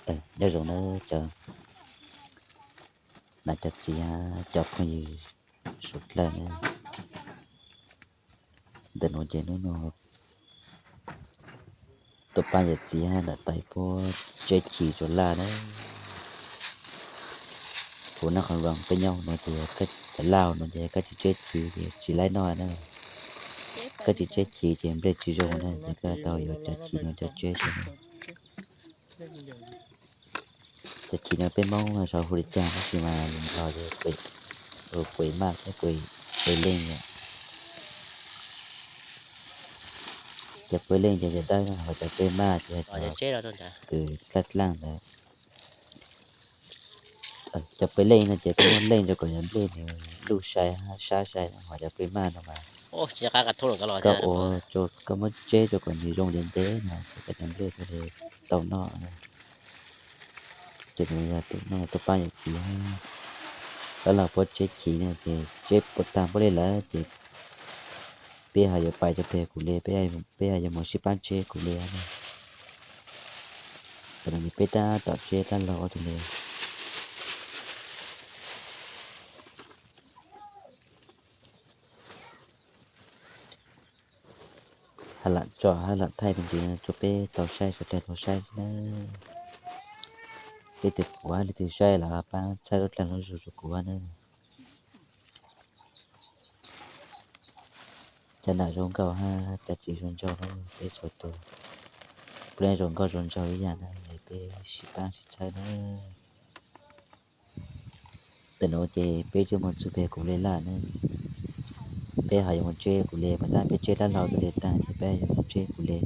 Nyob zoo na cov nam cov txiv, cov phooj ywg suav dlawg na. Ntawm nuav ces hnub no tuaj pab yawm txiv lam tais puab tseb chiv rua laj na. Huv nab qhov luas peb nyob nuav ces yog koj laj nuav ces koj tsis tseb chiv ces tsis laib noj na. Koj tsis tseb chiv ces nplej tsis zoo na ces koj tau yuav cov chiv nuav coj tseb xwb na. Cov chiv no peb Moob sau hu li cas tab sis mas lus Nplog ces kuaim maj thiab kuaim leej os. Cov puav leej ces cov dawb na, ho cov puav maj ces yog cov kws dlaaj dlaaj ntawd. Cov puav leej no ces koj muab leej rau kom cov nplej nws luj sai sab sai, ho cov puav maj no mas koj ua, koj muab tseb rau kom nws zoo ntev ntev no ces koj cov nplej thiaj li tau noj. Ces nws yog tus no tuaj pab yawm txiv, dab laug puab tseb chiv no ces tseb puas tag puab li lawm ces peb ho yuav pais rau peg kuv li, peb ho yuav mus sib pab tseb kuv li na. Tam no peb tab tom tseb dab laug ob tug li. Hab lam tso hab lam thaij me ntsis rau peb tau saib, suav dlawg tau saib xwb na. Leej twg pum hab leej twg saib los pab txhawb lub dlaag lub zug rau kuv na. Cov nam zoo nkauj hab cov txiv zoo nraug na, peb txhua tus, peb zoo nkauj zoo nraug ib yam na, peb sib pab sib txhawb na. Tam nuav ces peb twb mus txug peg kuv li laj na. Peb ho yuav mus tseb kuv li, mas tab peb tseb dab laug tau li tag ces peb yuav mus tseb kuv li.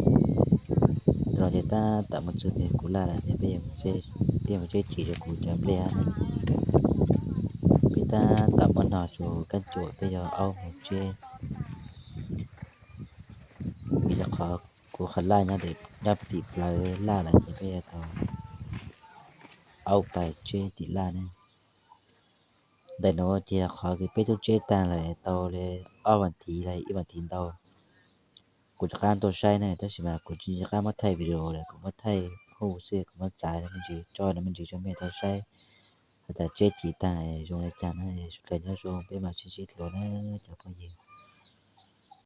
Tam nuav ces tab tom mus txug peg kuv laj lawm ces peb yuav mus tseb chiv rau kuv cov nplej na. Peb tab tom muab nog tsuas kab cuam, peb yuav aub mus tseb. Vim rau qhov kuv qhov laj nyob tim plawv laj lawm ces peb yuav tau aub pais tseb tim laj ne. Ntawm nuav ces qhov kws peb tub tseb tag lawm tau li ob vas thiv los ib vas thiv ntau. Kuv rov qab tuaj saib ne, tab sis mas kuv tsis nco qab muab thaij video lawm, kuv muab thaij hu xwb, kuv muab txav me ntsis, tso me ntsis rau mej tau saib has tas tseb chiv tag zoo li cas na. Sawv daws nyob zoo, peb mam sib ntsib dlua na cov phooj ywg.